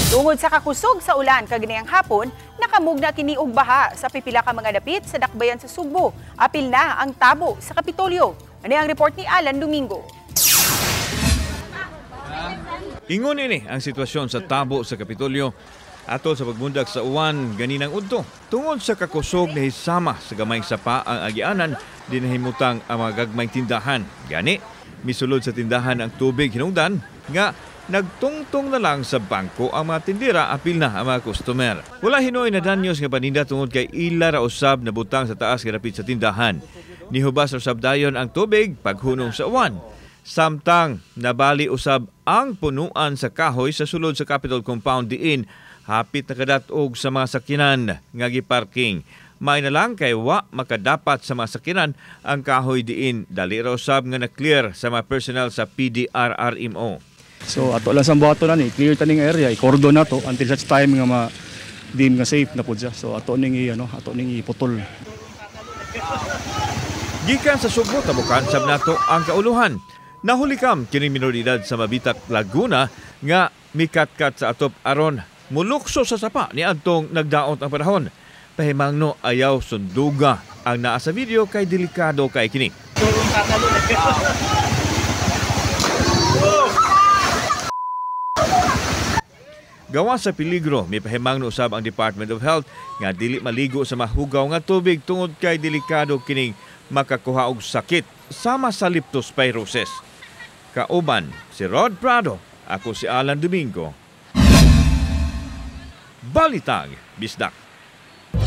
Tungod sa kakusog sa ulan kaganihang hapon, nakamugna kini og baha sa pipila ka mga dapit sa dakbayan sa Sugbo. Apil na ang tabo sa Kapitolyo. Ani ang report ni Alan Domingo. Ingon ini ang sitwasyon sa tabo sa Kapitolyo atol sa pagbundak sa uwan ganinang udto. Tungod sa kakusog na hisama sa gamayng sapa ang agianan, dinahimutang ang mga gagmayng tindahan. Gani, misulod sa tindahan ang tubig hinungdan nga nagtungtong na lang sa bangko ang mga tindera apil na ang mga customer. Wala hinuoy na danyos nga paninda tungod kay ila ra usab na butang sa taas nga dapit sa tindahan. Nihubas usab dayon ang tubig paghunong sa uwan. Samtang nabali usab ang punuan sa kahoy sa sulod sa Capitol Compound diin hapit nakadat-og sa mga sakyanan nga giparking. May na lang kay wa makadapat sa mga sakyanan ang kahoy diin dali ra usab nga na-clear sa mga personnel sa PDRRMO. So ato lang sa buhaton na ni, clear taning area, i-cordon na to until such time nga ma-deem nga safe na pud siya. So ato ning i ano, ato ning iputol. Gikan sa Sugbo, tabukan sab nato ang kauluhan. Nahulikam kining minoridad sa Mabitac, Laguna nga mikatkat sa atop aron mulukso sa sapa ni adtong nagdaot ang panahon. Pahimangno ayaw sunduga ang naa sa video kay delikado kay kini. Gawa sa peligro, may pahimangno usab ang Department of Health nga dili maligo sa mahugaw nga tubig tungod kay delikado kining makakuha og sakit sama sa leptospirosis. Kauban si Rod Prado, ako si Alan Domingo. Balitang Bisdak.